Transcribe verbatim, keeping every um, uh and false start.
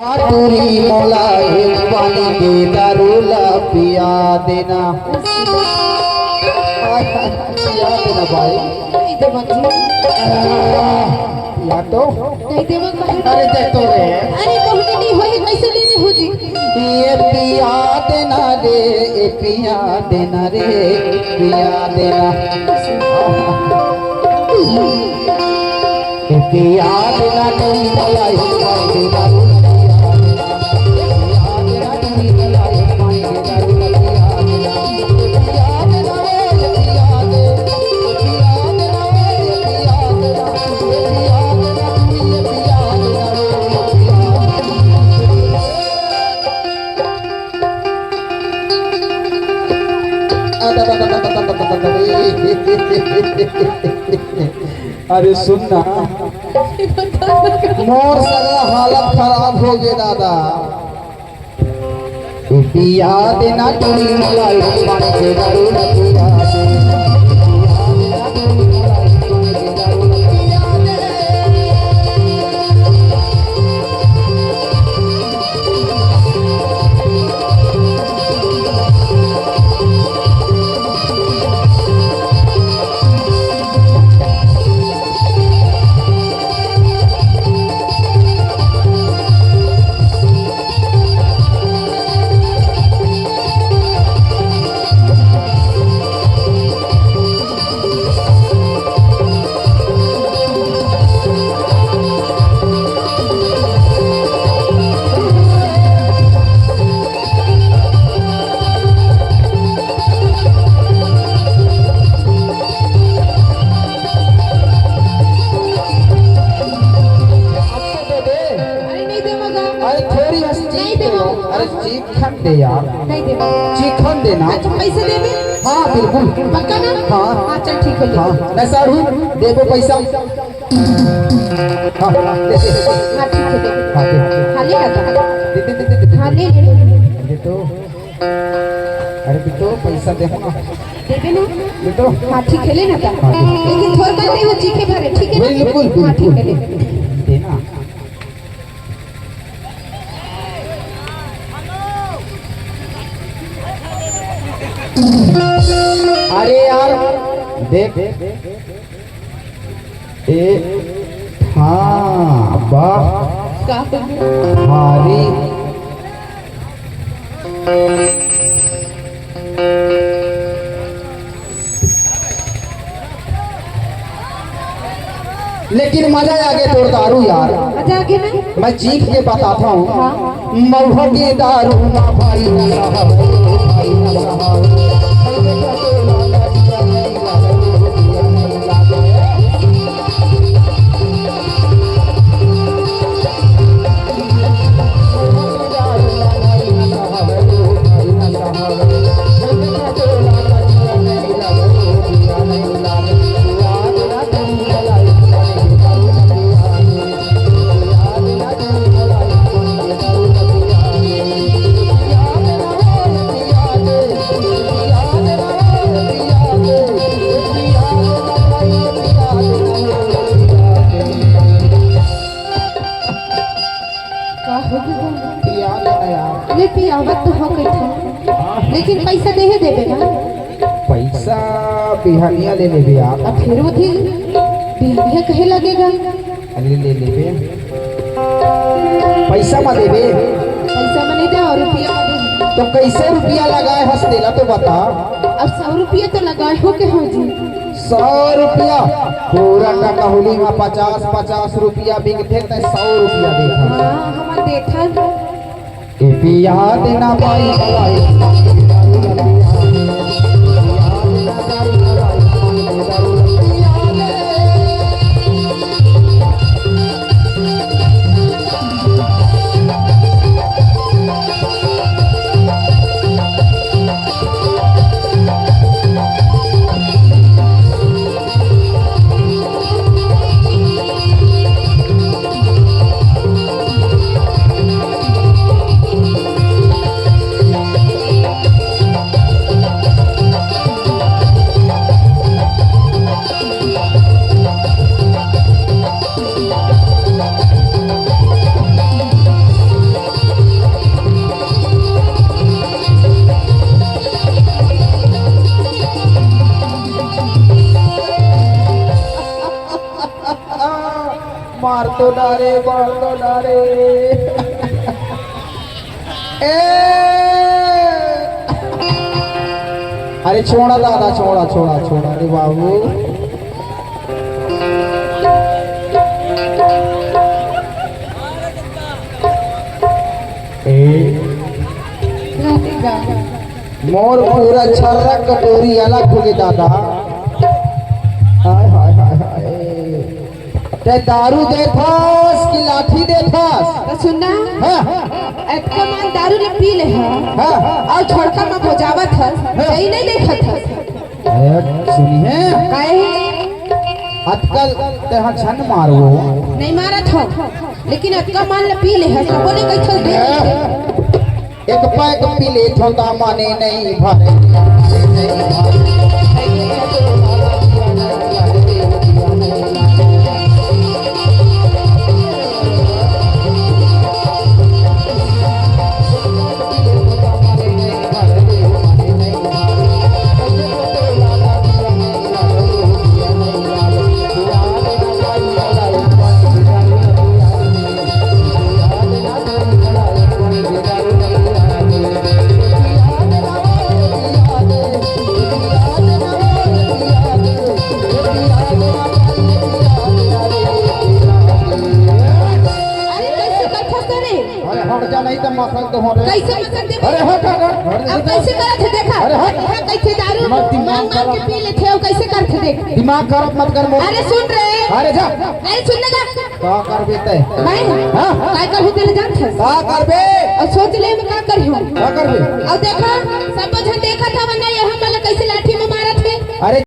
टूरी मोला एक पानी के दारू ला पिया देना। पिया देना भाई। नहीं देवा जी। पिया तो। नहीं देवा भाई। अरे दे तो रे। अरे कहूँ नहीं होई, कैसे लेने हो जी? ये पिया देना रे, ये पिया देना रे, पिया देना। अरे सुन ना, मोर सगला हालत खराब हो गे दादा। पिया देना टूरी मोला एक पानी के दारू ला पिया दे। अरे नहीं देवा गा। अरे थोड़ी हस नहीं चीख दे। देवा। अरे चीखन दे यार। नहीं देवा। चीखन दे ना। अच्छा पैसा देबे? हाँ बिल्कुल। पक्का ना? हाँ। हाँ चल ठीक है, ले। हाँ। नहीं साढ़ू, देबो पैसा। हाँ, दे दे। हाँ ठीक है, दे। हाँ दे। हाँ ले ना। दे दे दे दे दे। हाँ ले ले ले। दे तो। अरे बेटो पैसा दे ना। देबे ना? बेटो। हाँ ठीक है, ले ना ता। हाँ, दे। लेकिन थोड़ा कर दे, वो चीखे भरे, ठीक है ना? बिल्कुल, हाँ ठीक है, ले। बिल्कुल। दे ना। अरे यार, देख। ए, हाँ, वाह। का? भारी। लेकिन मजा आ गे तोर दारू यार। मजा आ गे ना? मैं चीख के बताता हूँ। हाँ। महुआ के दारू ना भाई ना सहावे, भाई ना सहावे। का हो गे गा? पिया दे ना यार। ले पियावत तो हो कहिथों। हाँ। लेकिन पैसा देहे देबे ना। पैसा बिहनिया ले लेबे यार। अब फिर वो थी बिहनिया कहे लगेगा। अरे ले लेबे। पैसा मा देबे। पैसा मा नहीं दे और रुपया मा दे। तो कैसे रुपया लगाए हस तेला तो बता। अब सौ रुपया तो लगाए हो के हो जी। सौ रुपया पूरा टकहुली मा पचास पचास रुपया बिकथे, तैं सौ रुपया देथस। हाँ, हमन देथन। ए पिया देना पाई वाला, ए ना रे, बांध दो ना रे। ए! अरे छोड़ा दादा, छोड़ा, छोड़ा, छोड़ा रे बाबू। ए, मोर पूरा छर्रा कटोरी अलग हो गे दादा। हाय, हाय, हाय, हाय। ते दारू देथस कि लाठी देथस? त सुन ना, हाँ। अतका मान दारू ल पी ले हस, हाँ। अउ छोड़का म भोजावत हस, हाँ। सही नइ देखत हस। अरे सुनिए, काहे? अतका तेहा झन मारो। नइ मारत हंव, लेकिन अतका मान ल पी ले हस, सबो ले कहिथस दे। एक पैक पी लेथंव त मने नइ भरे। अरे, कइसे करथस रे? अरे, हट जा, नहीं तो मसल तो हो रे। कइसे मसल दे? अरे, हट, हट, हट। अब कइसे करत हे, देखा? अरे, हट। हाँ, कइसे दारू मत दिमाग मांग मांग के खराब। पी लेथे, अब कइसे करथे, देख। दिमाग खराब मत कर मोर। अरे, सुन रे। अरे, जा। अरे, सुन ना, जा। का करबे तै? मैं? हाँ? काय करहूँ तेला जानथस? का करबे? अउ सोच ले, मैं का करहूँ। का करबे? अउ देखा, सब झन देखत हवय ना, ये हमन ला कइसे लाठी म मारत हे। अरे,